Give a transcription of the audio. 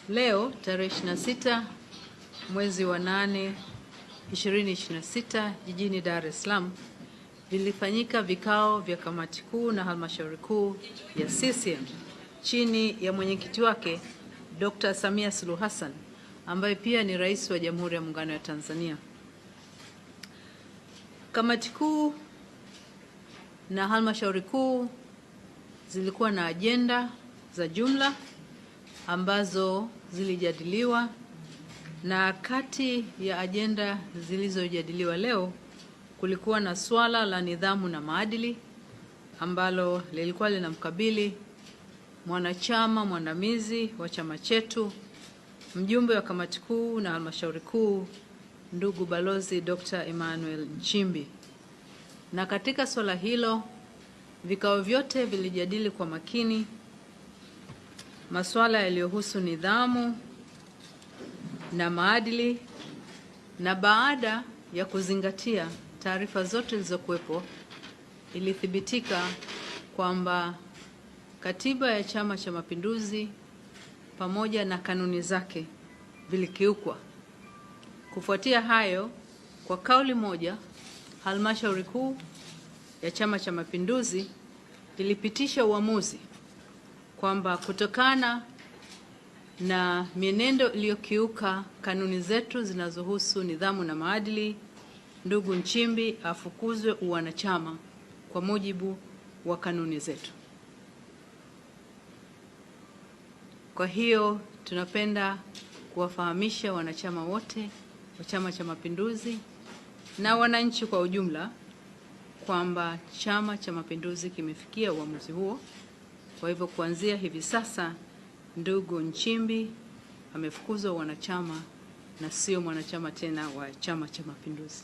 Leo tarehe 26 mwezi wa 8 2026 jijini Dar es Salaam vilifanyika vikao vya kamati kuu na halmashauri kuu ya CCM chini ya mwenyekiti wake Dr. Samia Suluhu Hassan ambaye pia ni Rais wa Jamhuri ya Muungano wa Tanzania. Kamati kuu na halmashauri kuu zilikuwa na ajenda za jumla ambazo zilijadiliwa, na kati ya ajenda zilizojadiliwa leo kulikuwa na swala la nidhamu na maadili ambalo lilikuwa linamkabili mwanachama mwandamizi wa chama chetu, mjumbe wa kamati kuu na halmashauri kuu, ndugu Balozi Dr. Emmanuel Nchimbi. Na katika swala hilo vikao vyote vilijadili kwa makini masuala yaliyohusu nidhamu na maadili, na baada ya kuzingatia taarifa zote zilizokuwepo, ilithibitika kwamba katiba ya Chama cha Mapinduzi pamoja na kanuni zake vilikiukwa. Kufuatia hayo, kwa kauli moja, Halmashauri Kuu ya Chama cha Mapinduzi ilipitisha uamuzi kwamba kutokana na mienendo iliyokiuka kanuni zetu zinazohusu nidhamu na maadili, ndugu Nchimbi afukuzwe uwanachama kwa mujibu wa kanuni zetu. Kwa hiyo tunapenda kuwafahamisha wanachama wote wa Chama cha Mapinduzi na wananchi kwa ujumla kwamba Chama cha Mapinduzi kimefikia uamuzi huo. Kwa hivyo kuanzia hivi sasa ndugu Nchimbi amefukuzwa wanachama na sio mwanachama tena wa Chama cha Mapinduzi.